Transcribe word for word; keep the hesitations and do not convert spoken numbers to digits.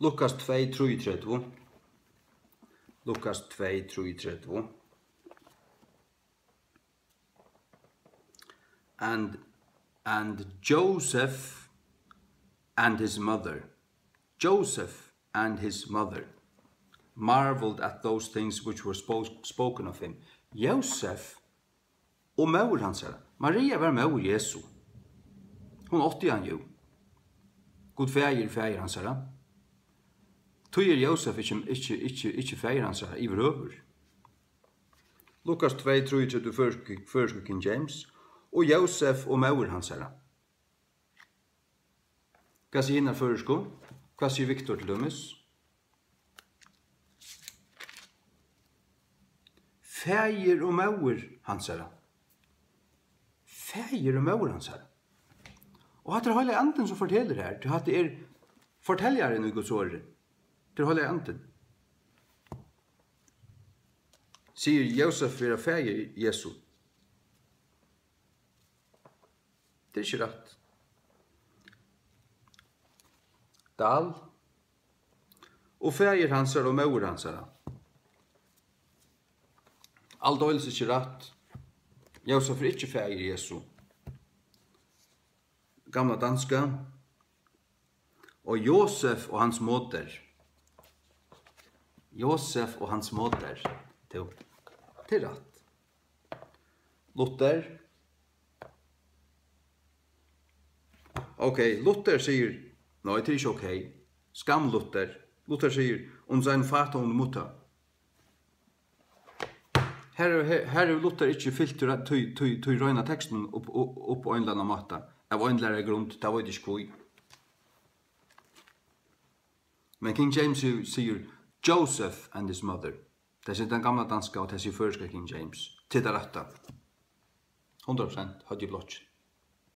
Lukas tvey trýogtretivu. Lukas tvey trýogtretivu. And, and Joseph and his mother. Joseph and his mother marveled at those things which were spo-, spoken of him. Jósef og móðir hansara. Maria var móðir Jesu. Hon átti hann jú. Gud faðir, faðir hansara. Tí er Jósef ikki, ikki, ikki, ikki faðir hansara yvirhøvur. Lukas tvey trýogtretivu, føroysku, føroysku King James. Og Jósef og móðir hansara. Hvat sigur hinar føroysku? Hvat sigur Viktor til dømis? Faðir og móðir hansara. Faðir og móðir hansara. Og hatta er Heilagi Andin, sum fortelur her, tí hatta er forteljarin í Guds orði. Tað er Heilagi Andin. Sigur Jósef vera faðir Jesu. Tað er ikki rætt. Dal. Og faðir hansara og móðir hansara. Aldeilis ikki rætt. Jósef er ikki faðir Jesu. Gamla danska. Og Josef og hans moder. Josef og hans moder. Tú, tað er rætt. Luther. Ok, Luther sigur, nei, tað er ikki ok. Skamm Luther. Luther sigur, und sein Vater und Mutter. Her, her, her hevur Luther ikki fylgt tí, tí, tí, tí reina tekstinum upp, upp, upp á ein ella annan máta. Av ein ella aðra grund, tað veit eg ikki hví. Men King James sigur, sigur Joseph and his mother. Tað sigur tann gamla danska og tað sigur føroyska King James. Tað er tað rætta. Hundrað prosent høvdu í blokkin.